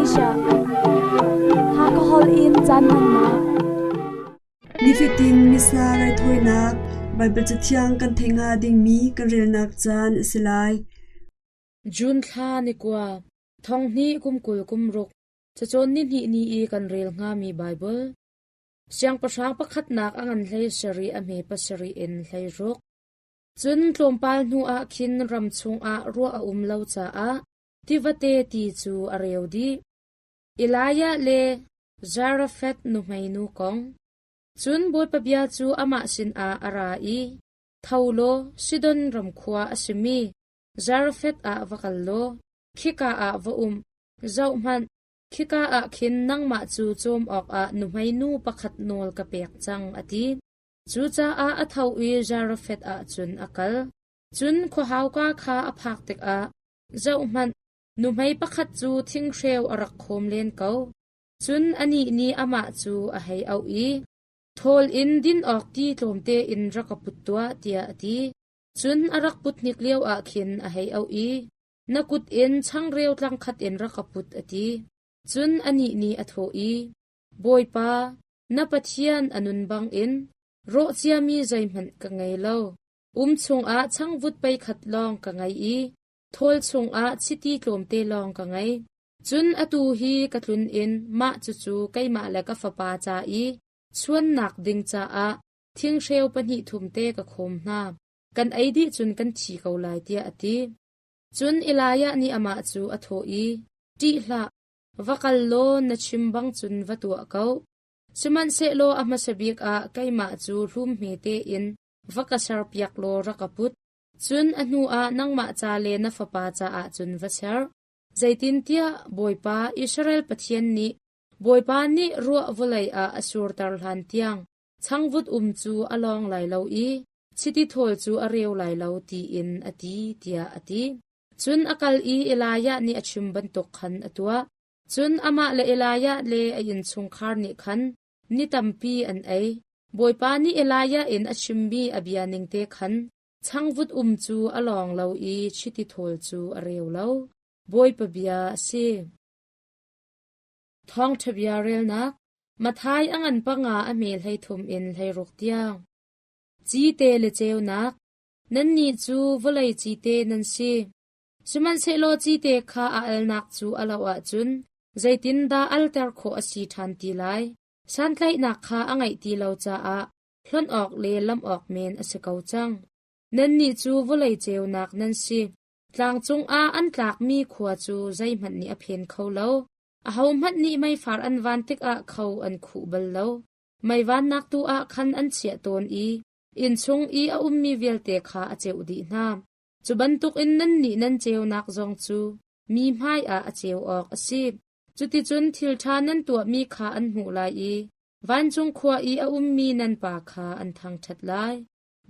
Asia. Hakha holh in caan hmannak. Nifatin Missa raithawinak Baibal Cathiang kan theih hnga dingmi kan relnak caan a si lai. June thla ni kua, thong hnih kum 20 kum ruk, cacawn ni hnih ni i kan rel hngami Baibal. Siangpahrang pakhatnak a ngan hlei sarih a hme pasarih in hlei ruk. Cun tlawmpal hnuah khin ram chungah ruah a um lo caah tivate ti cu a reu dih. Elijah le Zarephath nuhmeinu kong. Cun Bawipa bia cu amah sinah a ra i, Tho law, Sidon ram khua a simi Zarephath ah va kal law, khika ah va um. Zohhmanh, khika ah khin nangmah cu cawm awkah nuhmeinu pakhat nawl ka pek cang, a ti. Cucaah a tho i Zarephath ah cun a kal. Cun khuahauka kha a phak tikah, zohhmanh, nuhmei pakhat cu thinghreu a rak khawm len ko. Cun anih nih amah cu a hei auh i, Thawl in din awk ti tlawmte in rak ka put tuah, tiah a ti. Cun a rak put hnik lioah khin a hei auh i, Na kut in changreu tlangkhat in rak ka put, a ti. Cun anih nih a thawh i, Bawipa, na Pathian a nun bangin rawh ciami zeihmanh ka ngei lo. Um chungah changvut pei khat lawng ka ngei i thawl chungah chiti tlawmte lawng ka ngei. Cun atu hi ka tlun in mah cucu keimah le ka fapa ca i chuannak ding caah thinghreu pahnih thum te ka khawm hna. Kan ei dih cun kan thi ko lai, tiah a ti. Cun Elijah nih amah cu a thawh i, Ṭih hlah, Va kal law na chim bang cun va tuah ko. Sihmanhsehlaw a hmasa bik ah keimah cu hlum hmete in va ka serpiak law rak ka put. Cun a hnuah nangmah ca le na fapa caah cun va ser. Zeitintiah Bawipa, Israel Pathian nih Bawipa nih ruah vawlei ah a surter hlan tiang changvut um cu a lawng lai lo i chiti thawl cu a reu lai lo tiin a ti, tiah a ti. Cun a kal i Elijah nih a chim bantuk khan a tuah. Cun amah le Elijah le a innchungkhar nih khan ni tampi an ei. Bawipa nih Elijah in a chimmi a bia ningte khan changvut um cu a lawng lo i chiti thawl cu a reu lo. Bawipa bia a si. Thawngṭha bia relnak Matthai a ngan panga a hme 13 in 16 tiang. Cite le ceunak Nannih cu vawlei cite nan si. Sihmanhsehlaw cite kha a alnak cu a loh ahcun zeitindah alter khawh a si ṭhan ti lai? Santlaihnak kha a ngeih ti lo caah hlonh awk le lamh awk men a si ko cang. Nannih cu vawlei ceunak nan si. Tlang cungah an tlakmi khua cu zeihmanh nih a phen kho lo. Ahohmanh nih meifar an van tikah kho an khuh bal lo. Mei vannak tu ah khan an chiah tawn i Innchung i a ummi vialte kha a ceuh dih hna. Cu bantukin nannih nan ceunak zong cu mi hmaiah a ceu awk a si. Cuticun thil ṭha nan tuahmi kha an hmuh lai i vancung khua i a ummi nan Pa kha an thangṭhat lai.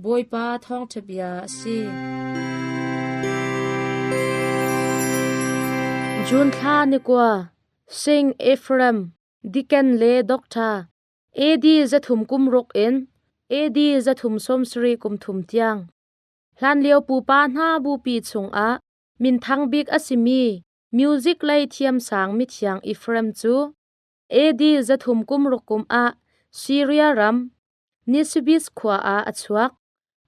Bawipa thawngṭha bia a si. June thla ni kua, Sing Ephraim, Deacon le Doctor AD 300 kum ruk in AD 370 kum thum tiang. Hlanlio pupa hna bupi chungah minthang bik a simi music lei thiamsang mithiang Ephraim cu AD 300 kum ruk kum ah Syria ram Nisibis khua ah a chuak.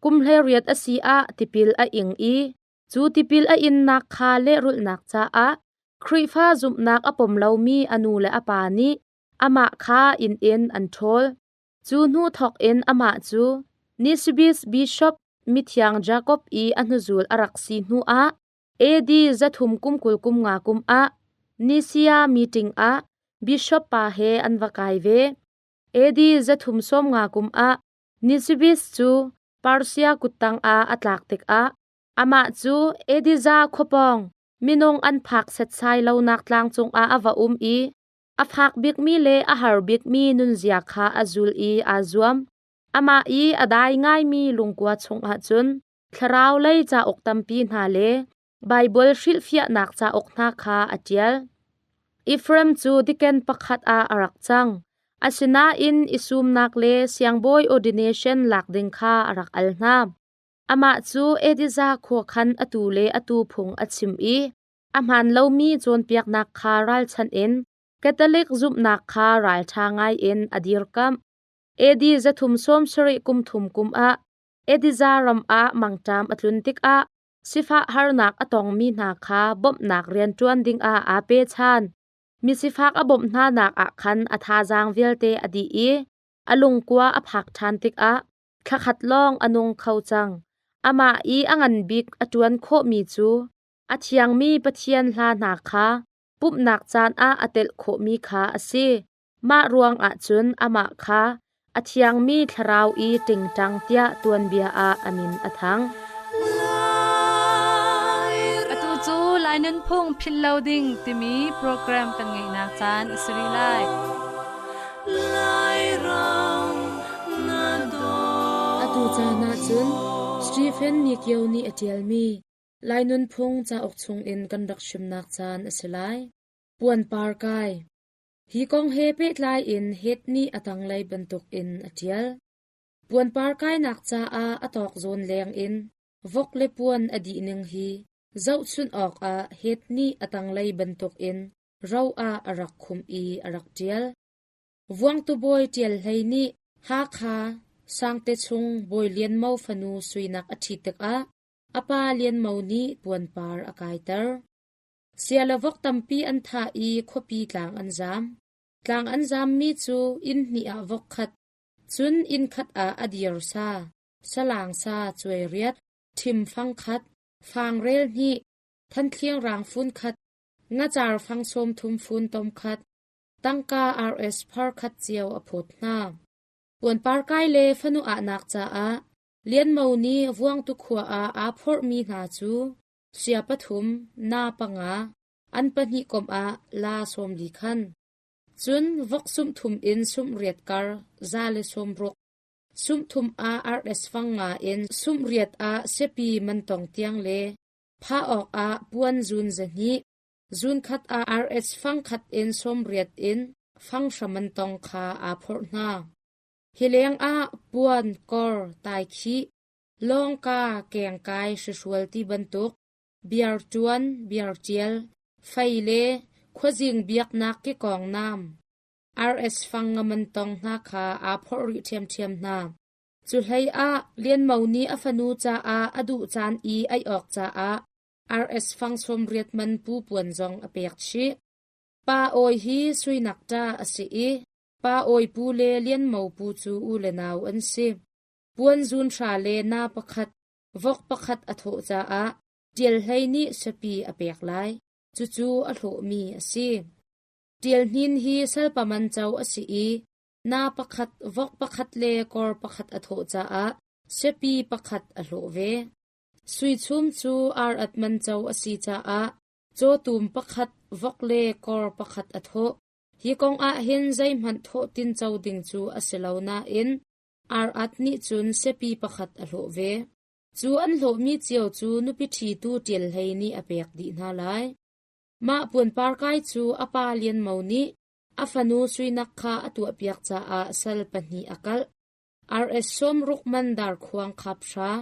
Kum 18 a si ah tipil a ing i cu tipil a innak kha lehrulhnak caah Khrihfa zumhnak a pom lomi a nu le a pa nih amah kha inn in an ṭhawl. Cu hnu thawk in amah cu Nisibis Bishop mithiang Jakob i a hnuzul a rak si hnuah AD 300 kum 20 kum nga kum ah Nicaea meeting ah bishop pa he an va kai ve. AD 350 kum ah Nisibis cu Persia kuttang ah a tlak tikah amah cu Edessa khuapawng minung an phak setsai lonak tlang cungah a va um i A fak bikmi le a har bikmi nunzia kha a zul i aa zuam. Amah i a dai ngaimi lungkua chungah cun thlarau lei cauk tampi hna le Baibal hrilhfiahnak cauk hna kha a ṭial. Efraim cu diken pakhat ah a rak cang. Asinain i sumnak le siangbawi ordination lak ding kha a rak al hna. Amah cu Edessa khua khan atu le atu phung a chim i. A hmaan lomi cawnpiaknak kha ralchanh in Catholic zumhnak kha ralṭha ngaiin a dirkamh. AD 373 kum ah Edessa ram ah mangṭam a tlun tikah sifah harnak a tongmi hna kha bawmhnak rianṭuan dingah aa pechan. Misifak a bawmh hnanak ah khan a thazaang vialte a dih i a lungkua a phak ṭhan tikah thlakhat lawng a nung kho cang. Amah i a ngan bik a ṭuan khawhmi cu a thiangmi Pathian hla hna kha pumhnak caan ah a telh khawhmi kha a si. Mah ruangah cun amah kha a thiangmi thlarau i ṭingṭang tiah tuanbia ah a min a thang. Atu cu Lai Nunphung Philh Lo Ding timi program kan ngeihnak caan a si rih lai. Atu caan ah cun Stephen Nikio nih a ṭialmi Lai Nunphung cauk chungin kan rak chimnak caan a si lai. Puanpar kai. Hi kong he pehtlai in Het nih a tanglei bantukin a ṭial. Puanpar kainak caah a tawk zawn leng in vok le puan a dih ning hi zohchunh awkah Het nih a tanglei bantukin ro ah a rak khumh i a rak ṭial. Vuangtu bawi Ṭial Hlei nih Hakha Sangte chung Bawi Lian Mo fanu Suinak a ṭhit tikah a pa Lian Mo nih puanpar a kaiter. Sia le vok tampi an thah i khuapi tlang an zaam. Tlang an zaammi cu inn hnih ah vok khat, cun inn khat ah a dir sa, salang sa cuai riat, ṭhim fang khat, fangrel hnih, thanthliang rang fun khat, ngacar fang sawm thum fun tom khat, tangka RS phar khat cio a phawt hna. Puanpar kai le fanu ahnak caah Lian Mo nih Vuangtu khua ah aa phorhmi hna cu sia pathum, na panga, an pahnih komh ah la 40 khan. Cun vok sumh thum in sumh riat kar 160. Sumh thum ah RS fang nga in sumh riat ah siapi mantong tiang le phah awk ah puan zun 200, zun khat ah RS fang khat in 80 in fang hra mantong kha aa phorh hna. Hi lengah puan, kor, taikhih, Lawngka, kengkai, hrihrual ti bantuk biarṭuan, biarṭial, fei le khuazing biaknak kikawng naam, RS fang ngamantong hna kha aa phorh rih ṭhiamṭhiam hna. Cu hlei ah Lian Mo nih a fanu caah a duh caan i ei awk caah RS fang 80 man pu puan zong a pek chih. Pa Awi hi Suinak ṭa a si i Pa Awi pu le Lian Mo pu cu u le nau an si. Puan zun hra le na pakhat, vok pakhat a thawh caah Ṭial Hlei nih siapi a pek lai. Cucu a hlawhmi a si. Ṭial Hnin hi salpa man co a si i na pakhat, vok pakhat le kor pakhat a thawh caah siapi pakhat a hlawh ve. Sui Chum cu ar at man co a si caah cawtum pakhat, vok le kor pakhat a thawh. Hi kong ah hin zeihmanh thawh tinco ding cu a si lo nain Ar-at nih cun siapi pakhat a hlawh ve. Cu an hlawhmi cio cu nupi ṭhitu Ṭial Hlei nih a pek dih hna lai. Mah puanpar kai cu a pa Lian Mo nih a fanu Suinak kha a tuahpiak caah sal pahnih a kalh. RS 60 man darkhuang khap hra,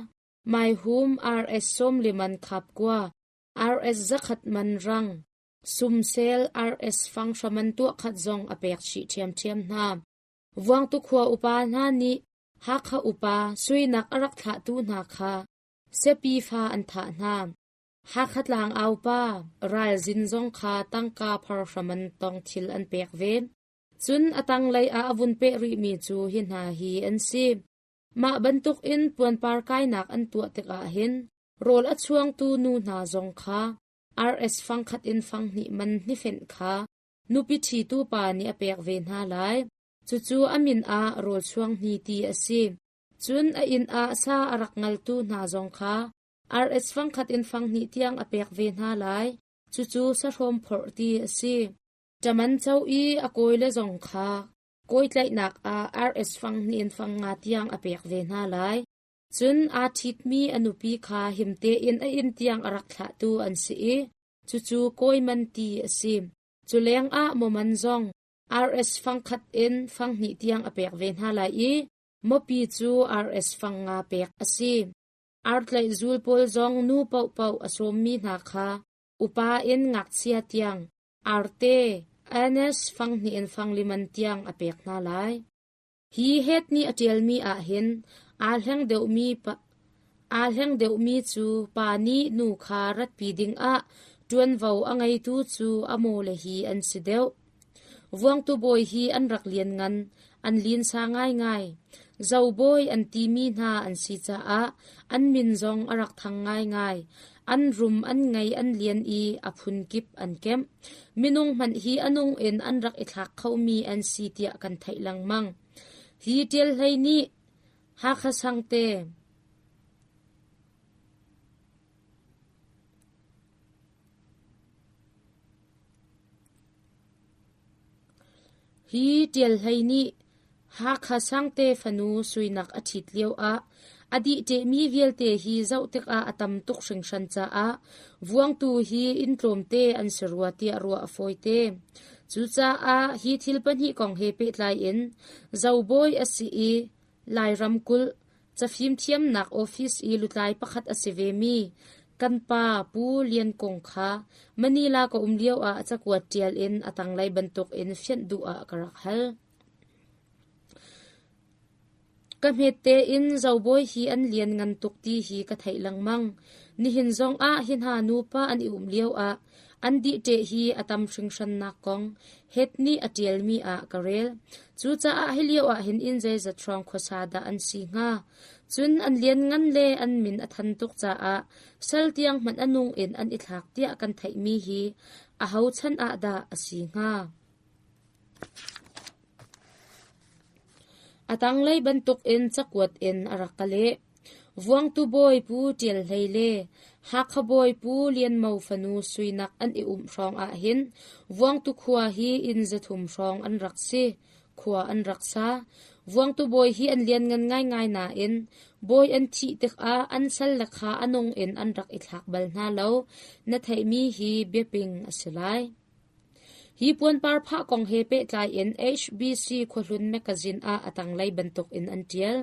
maihum RS 40 man khap kua, RS 100 man rang, sumsel RS fang hra man tuah khat zong a pek chih ṭhiamṭhiam hna. Vuangtu khua upa hna nih Hakha upa Suinak a rak thlahtu hna kha siapi fa an thah hna. Hakha tlangau pa Ral Zin zong kha tangka phar hram an tong thil an pek ve. Cun a tanglei ah a vun peh rihmi cu hi hna hi an si. Mah bantukin puanpar kainak an tuah tikah hin rawl a chuangtu nu hna zong kha RS fangkhat in fanghnih man hnifenh kha Nupi ṭhitu pa nih a pek ve hna lai. Cucu a min ah rawl chuang hni ti a si. Cun a inn ah sa a rak ngaltu hna zong kha RS fangkhat in fanghnih tiang a pek ve hna lai. Cucu sahrawm phorh ti a si. Ṭaman cho i a kawile zong kha kawi tlaihnak ah RS fanghnih in fangnga tiang a pek ve hna lai. Cun aa ṭhitmi a nupi kha him tein a inn tiang a rak thlahtu an si i Cucu kawi man ti a si. Cu lengah mawman zong RS fangkhat in fanghnih tiang a pek ve hna lai i mawpi cu RS fangnga pek a si. Artlaih zul pawl zong nu paohpaoh a sawmmi hna kha Upa in ngakchia tiang arte anus fanghnih in fangliman tiang a pek hna lai. Hi het nih a ṭialmi ahhin aa hleng deuhmi cu pa nih nu kha ratpi dingah ṭuanvo a ngeitu cu a mawle hi an si deuh. Vuangtu bawi hi an rak lianngan, an linsa ngaingai. Zobawi an timi hna an si caah an min zong a rak thang ngaingai. An rum an ngei an lian i a phunkip an kemh. Minung hmanh hi a nung in an rak i thlak khomi an si tiah kan theih lengmang. Hi ṭial hlei nih Hakha Sangte Hi ṭial hlei nih Hakha Sangte fanu Suinak a ṭhit lioah a dih ṭehmi vialte hi zoh tikah a tam tuk hringhran caah Vuangtu hi inn tlawmte an si rua tiah ruah a fawite. Cucaah hi thil pahnih kong he pehtlai in Zobawi a si i Lairam kulh cafimthiamnak office i lutlai pakhat a si vemi kan pa Pu Lian Kung kha Manila ka um lioah cakuat ṭial in a tanglei bantukin fianh duh ah ka rak hal. Ka hmet tein Zobawi hi an lian ngan tuk ti hi ka theih lengmang. Nihin zongah hi hna nupa an i um lioah an dihṭeh hi a tam hringhrannak kong Het nih a ṭialmi ah ka rel. Cucaah hi lio ah hin inn zeizat hrawng khuasa dah an si hnga? Cun an lianngan le an min a than tuk caah sal tiang hmanh a nung in an i thlak tiah kan theihmi hi aho chan ah dah a si hnga? A tanglei bantukin cakuat in a rak ka leh. Vuangtu bawi Pu Ṭial Hlei le Hakha bawi Pu Lian Mo fanu Suinak an i umh hrawng ahhin Vuangtu khua hi inn 300 hrawng an rak si. Khua an rak sa. Vuangtu bawi hi an lianngan ngaingai nain bawi an thih tikah an sal le kha a nung in an rak i thlak bal hna lo. Na theihmi hi biaping a si lai. Hi puanpar phah kong he pehtlai in HBC Khuahlun mekazin ah a tanglei bantuk in an ṭial.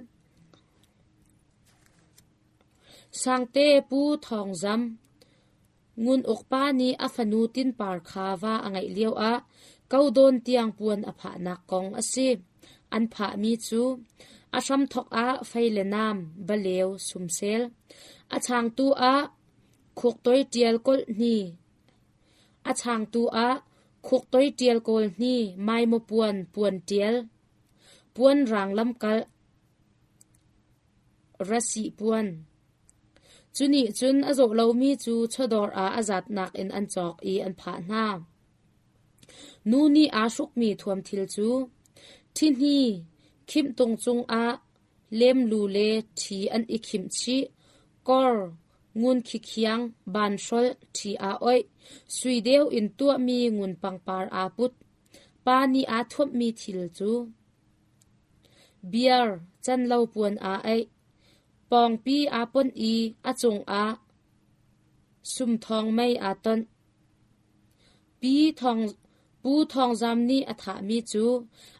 Sangte Pu Thawng Zam Ngun Uk pa nih a fanu Tin Par kha va a ngeih lioah Kodawn tiang puan a phahnak kong a si. An phahmi cu a hramthawk ah fei le nam, baleu, sumsel. A changtu ah khuktoi ṭial kolh hni, A changtu ah khuktoi ṭial kawl hni maimaw puan puan ṭial, puan rang lamkalh, rasih puan. Cu nih cun a zawh lomi cu chawdawr ah a zatnak in an cawk i an phah hna. Nu nih aa hrukmi thuamthil cu ṭhihni, khimhtung cungah lemlu le ṭhi an i khimh chih, kor, ngun khikhiang, banhrolh, ṭhi aa oih, sui deu in tuahmi ngun pangpar aa put. Pa nih aa thuamhmi thil cu biar, canlo puan aa aih, pawngpi aa ponh i a cungah sumthawng mei aa tonh. Pu Thawng Zam nih a thahmi cu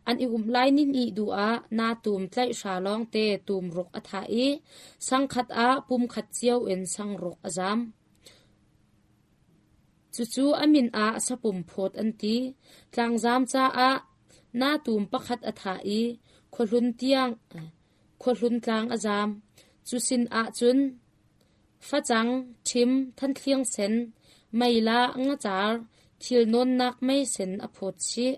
an i umh lai nihnih duh ah natum tlaihra lawngte tum ruk a thah i sangkhat ah pumkhat cio in sangruk a zam. Cucu a min ah sapum phawt an ti. Tlangzam caah natum pakhat a thah i khuahlun tlang a zam. Cu sin ahcun Facang, ṭhim, thanthliang sen, meila, ngacar, thilnawnnak meisen a phawt chih.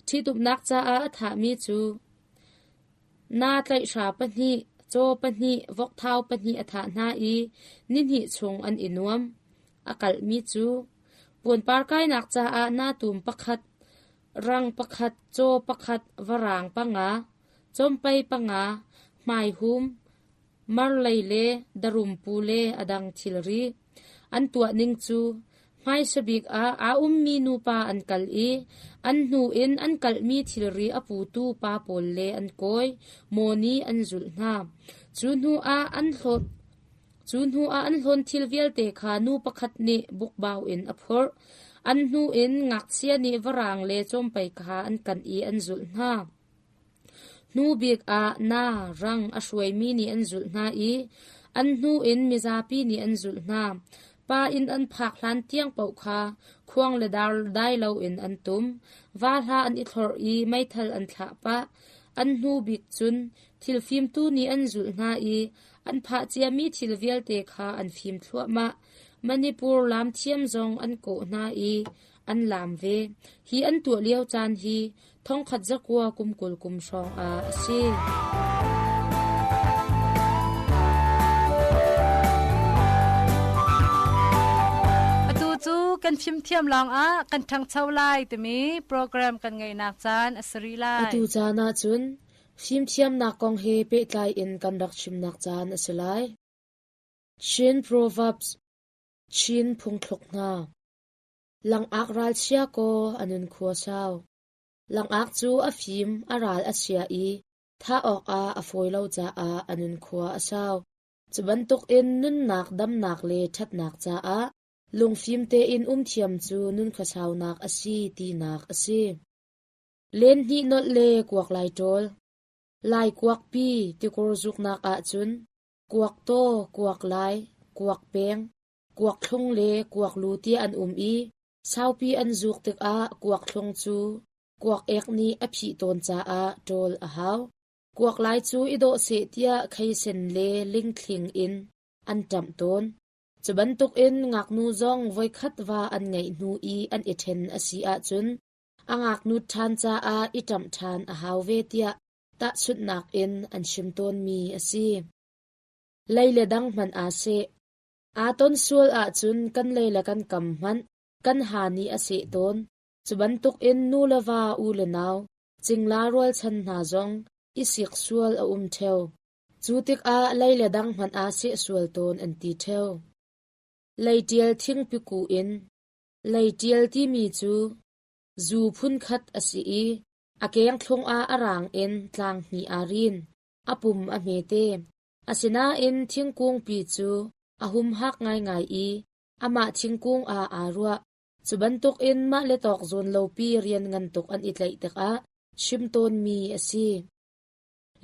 Ṭhitumnak caah a thahmi cu naa tlaihra pahnih, caw pahnih, vokthau pahnih a thah hna i nihnih chung an i nuam. A kalhmi cu puanpar kainak caah naa tum pakhat, rang pakhat, caw pakhat, varang panga, cawmpei panga, hmaihum, Marlei le darumpu le a dang thilri. An tuahning cu hmaisabik ah aa ummi nupa an kal i an hnu in an kalhmi thilri a putu pa pawl le an kawi mawni an zulh hna. Cu hnu ah an hlawt Cu hnu ah an hlawn thil vialte kha nu pakhat nih bukbau in a phurh. An hnu in ngakchia nih varang le cawmpei kha an kanh i an zulh hna. Hnu bik ah na rang a hruaimi nih an zulh hna i an hnu in mizapi nih an zulh hna. Pa inn an phak hlan tiang paoh kha khuang le dar dai loin an tum. Va hla an i thlorh i meithal an thlah pah. An hnu bik cun thil fimtu nih an zulh hna i an phah ciami thil vialte kha an fim thluahmah. Manipur laam thiam zong an kawh hna i an laam ve. Hi an tuah lio caan hi thongkhat zakua kum 20 kum hrawng ah a si. Atu cu kan fimthiam lawngah kan ṭhangcho lai timi program kan ngeihnak caan a si rih lai. Atu caan ahcun fimthiamnak kong he pehtlai in kan rak chimnak caan a si lai. Chin Proverbs Chin phungthluk hna Langak ralchia kaw a nun khua sau. Langak cu a fim, a ral a chia i thah awkah a fawi lo caah a nun khua a sau. Cu bantukin nunnak damnak le ṭhatnak caah lungfim tein um thiam cu nun khuasaunak a si tinak a si. Len hnih nolh le kuak lai ṭawl. Lai kuakpi tikur zuknak ahcun kuak taw, kuak lai, kuak peng, kuakthlung le kuaklu ti an um i saupi an zuk tikah kuakthlung cu kuak-ek nih a phih tawn caah ṭawl a hau. Kuak lai cu i dawh seh tiah kheisen le lingthling in an ṭamh tawn. Cu bantukin ngaknu zong voikhat va an ngeih hnu i an i ṭhen a si ahcun a ngaknut ṭhan caah i ṭamh ṭhan a hau ve tiah tahchunhnak in an chim tawnmi a si. Lei le dang hmanh aa seh. Aa ton sual ahcun kan lei le kan kam hmanh kan ha nih a seh tawn. Cu bantukin nu le va, u le nau, cingla rualchan hna zong i sik sual a um ṭheo. Cu tikah lei le dang hmanh aa seh sual tawn an ti ṭheo. Leitial thingpi kuh in Leitial timi cu zu phunkhat a si i a kengthlung ah a rang in tlang hnih aa rin. A pum a hmete. Asinain thingkungpi cu a humhak ngaingai i amah thingkung ah aa ruah. Cu bantukin mah le tawk zawn lopi rian ngan tuk an i tlaih tikah chim tawnmi a si.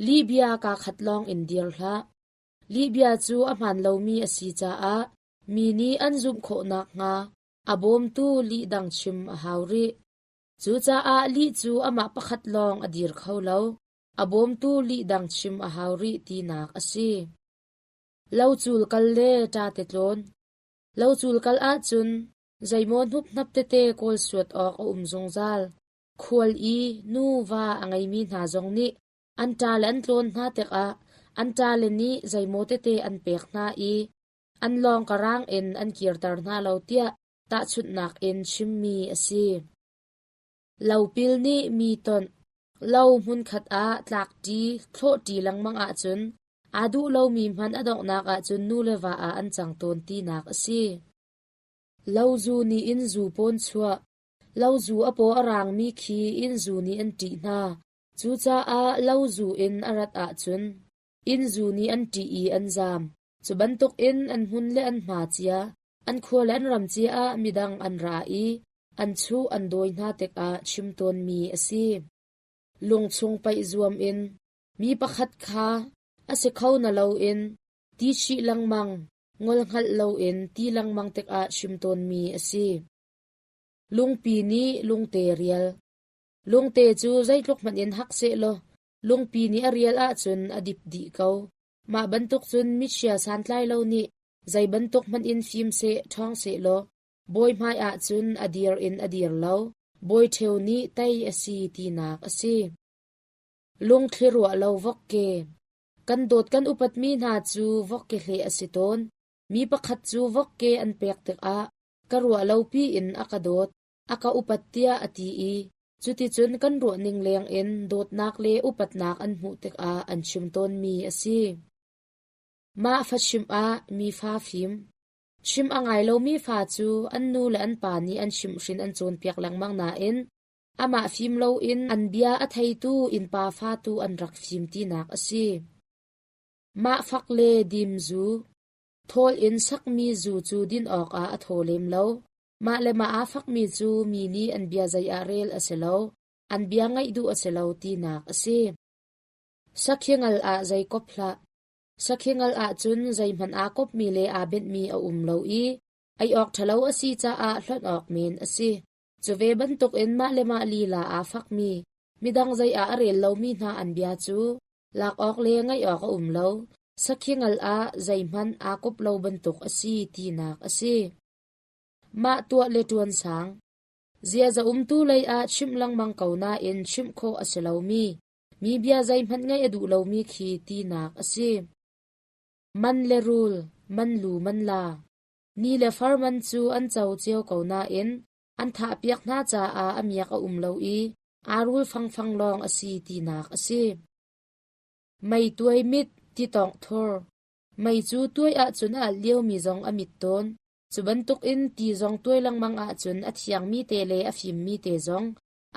Lihbia kaa khat lawng in dir hlah. Lihbia cu a hmaan lomi a si caah mi nih an zumh khawh nakhnga a bawmtu lih dang chim a hau rih. Cucaah lih cu amah pakhat lawng a dir kho lo. A bawmtu lih dang chim a hau rih tinak a si. Lo cul kal le ṭate tlawn. Lo cul kal ahcun zeimaw hnuphnap tete kawl suat awk a um zungzal. Khual i nu va a ngeimi hna zong nih an ṭale an tlawn hna tikah an ṭale nih zeimaw tete an pek hna i an lawng ka rang in an kirter hna lo tiah tahchunhnak in chimmi a si. Lopil nih mi tonh. Lo hmunkhat ah tlakṭi, thlawhṭi lengmang ahcun aa duh lomi hmanh a donghnak ahcun nu le va ah an cang tawn tinak a si. Lo zu nih inn zu pawn chuah. Lo zu a paw a raangmi khi inn zu nih an ṭih hna. Cucaah lo zu in a rat ahcun inn zu nih an ṭih i an zaam. Cu bantukin an hmun le an hma cia, an khua le an ram cia ah midang an ra i an chuh an dawi hna tikah chim tawnmi a si. Lungchung paih zuam in mi pakhat kha a si kho na loin ti chih lengmang, ngol hngalh loin ti lengmang tikah chim tawnmi a si. Lungpi nih lungte rial. Lungte cu zeitluk hmanh in hak sehlaw lungpi nih a rial ahcun a dip dih ko. Mah bantuk cun michia santlai lo nih zei bantuk hmanh in fim seh, ṭhawng sehlaw Bawi hmai ahcun a dir in a dir lo, bawi ṭheo nih tei a si tinak a si. Lungthli ruah lo vok ke. Kan dawt kan upatmi hna cu vok ke hleh a si tawn. Mi pakhat cu vok ke an pek tikah ka ruah lopi in a ka dawt, a ka upat tiah a ti i cuticun kan ruahning lengin dawtnak le upatnak an hmuh tikah an chim tawnmi a si. Mah fa chimh ah mi fa fim. Chimh a ngai lomi fa cu an nu le an pa nih an chimhhrin an cawnpiak lengmang nain amah fim loin an bia a theitu innpa fa tu an rak fim tinak a si. Mah fak le dim zu, thawl in sakmi zu cu din awkah a thaw lem lo. Mah le mah aa fakmi cu mi nih an bia zei ah rel a si lo, an bia ngaih duh a si lo tinak a si. Sakhi ngal ah zei kop hlah. Sakhi ngal ahcun zeihmanh aa kopmi le aa benhmi a um lo i Ei awk ṭhalo a si caah hlonh awk men a si. Cu ve bantukin mah le mah lila aa fakmi, midang zei ah a rel lomi hna an bia cu lak awk le ngaih awk a um lo, sakhi ngal ah zeihmanh aa kop lo bantuk a si tinak a si. Mah tuah le ṭuan sang. Ziaza umtu lei ah chimh lengmang ko nain chimh khawh a si lomi, mi bia zeihmanh ngaih a duh lomi khi tinak a si. Man le rul, man lu man la. Ni le far man cu an co cio ko nain an thahpiak hna caah a miak a um lo i aa rul fangfang lawng a si tinak a si. Mei tuai mit, ti tawngh thur. Mei cu tuai ahcun a alh liomi zong a mit tawn. Cu bantukin ti zong tuai lengmang ahcun a thiangmi te le a fimmi te zong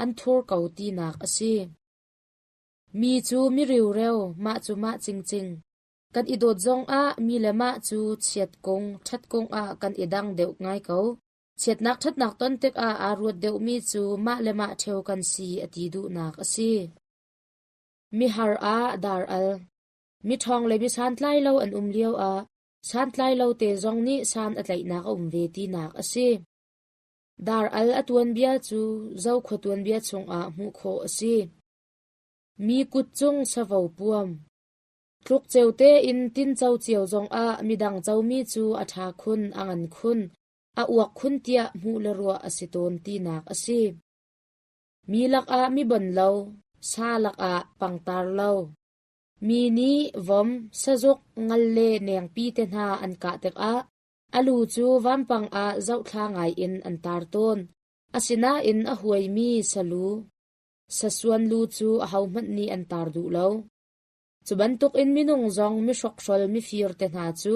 an thur ko tinak a si. Mi cu mi riureu, mah cu mah cingcing. Kan i dawt zongah mi le mah cu chiat kung, ṭhat kung ah kan i dang deuh ngai ko. Chiatnak ṭhatnak ton tikah aa ruat deuhmi cu mah le mah ṭheo kan si a ti duhnak a si. Mihar ah dar al. Miṭhawng le mi santlai lo an um lioah santlai lo te zong nih san a tlaihnak a um ve tinak a si. Dar al a tuanbia cu Zokhua tuanbia chungah hmuh khawh a si. Mi kut cung savo puam. Tlukceo tein tinco cio zongah midang comi cu a ṭha khun, a ngan khun, a uak khun tiah hmuh le ruah a si tawn tinak a si. Mi lakah mi bon lo, sa lakah pangtar lo. Mi nih vom, sazuk, ngal le nengpi te hna an kah tikah a lu cu vampang ah zohthla ngaiin an tar tawn. Asinain a huaimi salu, sasuan lu cu ahohmanh nih an tar duh lo. Cu bantukin minung zong mihrokhrol mifir te hna cu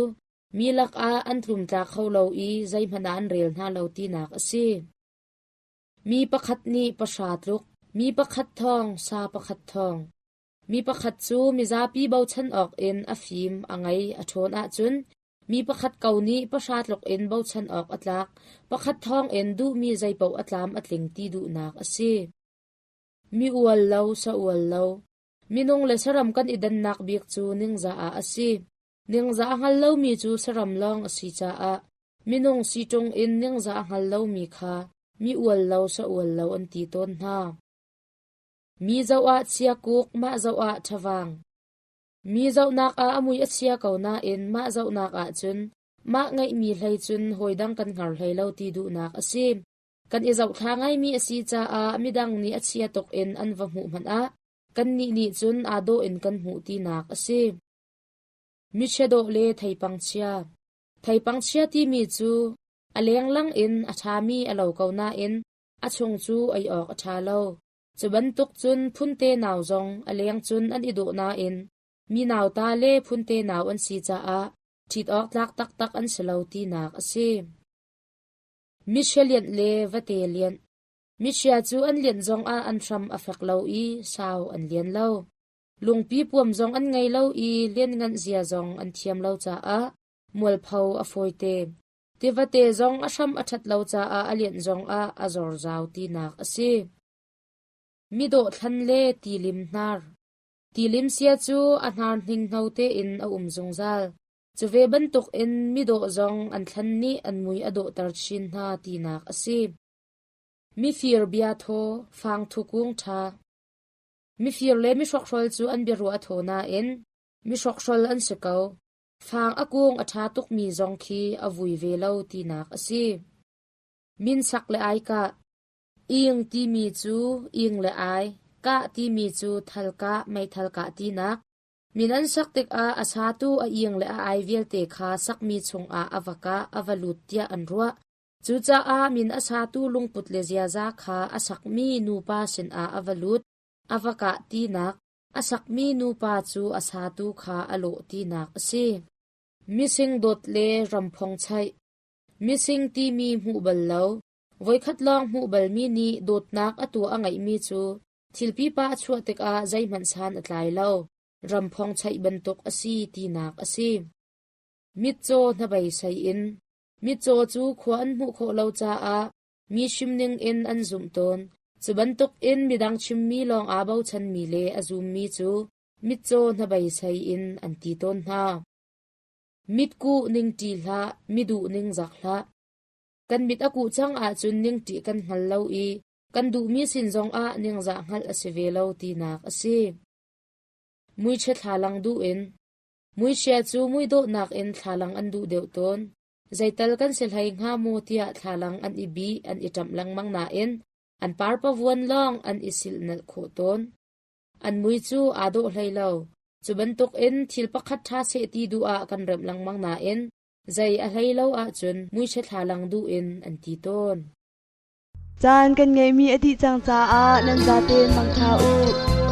mi lakah an tlumtla kho lo i zeihmanh ah an rel hna lo tinak a si. Mi pakhat nih pahra tluk, mi pakhat thawng, sa pakhat thawng. Mi pakhat cu mizapi bochan awkin a fim, a ngei, a ṭhawn ahcun mi pakhat ko nih pahra tluk in bochan awk a tlak, pakhat thawngin duhmi zeipaoh a tlam a tling ti duhnak a si. Mi ual lo, sa ual lo. Minung le saram kan i dannak bik cu ningzah ah a si. Ningzah a hngal lomi cu saram lawng a si caah minung si ṭung in ningzah a hngal lomi kha mi ual lo sa ual lo an ti tawn hna. Mi zoh ah chiakuk, mah zoh ah ṭhavang. Mi zohnak ah a mui a chia ko nain mah zohnak ah cun mah ngeihmi hlei cun hawidang kan hngar hlei lo ti duhnak a si. Kan i zohthla ngaimi a si caah midang nih a chia tuk in an va hmuh hmanh ah kannih nih cun aa dawh in kan hmuh tinak a si. Michia dawh le theipang chia. Theipang chia timi cu a lenglang in a ṭhami a lo ko nain a chung cu ei awk a ṭha lo. Cu bantuk cun phunte nau zong a leng cun an i dawh nain mi nauta le phunte nau an si caah ṭhit awk tlak taktak an si lo tinak a si. Michia lianh le vate lianh. Michia cu an lianh zongah an hram a fek lo i sau an lian lo. Lungpi puam zong an ngei lo i liannganh zia zong an thiam lo caah mualpho a fawite. Tivate zong a hram a ṭhat lo caah a lianh zongah a zorzau tinak a si. Midawh thlan le tilim hnar. Tilim sia cu a hnar hninghno tein a um zungzal. Cu ve bantukin midawh zong an thlan nih an mui a dawhter chin hna tinak a si. Mifir bia thaw, fangthu kung ṭha. Mifir le mihrokhrawl cu an biaruah a thaw nain mihrokhrawl an si ko. Fang a kung a ṭha tukmi zong khi a vui ve lo tinak a si. Minsak le aikah. Ing timi cu ing le ai, kah timi cu thal kah, meithal kah tinak. Min an sak tikah a satu a ing le a ai vialte kha sakmi chungah a va kah, a va lut tiah an ruah. Cucaah min a satu lungput le ziaza kha a sakmi nupa sinah a va lut, a va kah tinak, a sakmi nupa cu a satu kha a lawh tinak a si. Mising dawt le ramphong chaih. Mising timi hmuh bal lo, voikhat lawng hmuh balmi nih dawtnak a tuah a ngeihmi cu thil pipa a chuah tikah zeihmanh san a tlai lo, ramphong chaih bantuk a si tinak a si. Mitcaw hnabeisei in. Mitcaw cu khua an hmuh khawh lo caah mi chimning in an zumh tawn. Cu bantukin midang chimmi lawng aa bochanmi le a zummi cu mitcaw hnabeisei in an ti tawn hna. Mitkuh ning ṭi hlah, miduh ning zak hlah. Kan mit a kuh cang ahcun ningṭih kan hngal lo i kan duhmi sin zongah ningzah hngalh a si ve lo tinak a si. Muichia thlalang duh in Muichia cu muidawhnak in thlalang an duh deuh tawn. Zeital kan si hlei hnga maw tiah thlalang an i bih an i ṭamh lengmang nain an parpavuan lawng an i silhnalh khawh tawn. An mui cu aa dawh hlei lo. Cu bantukin thil pakhat ṭha seh ti duh ah kan remh lengmang nain zei a hlei lo ahcun muichia thlalang duh in an ti tawn. Caan kan ngeihmi a dih cang caah nan zaten mangṭha u.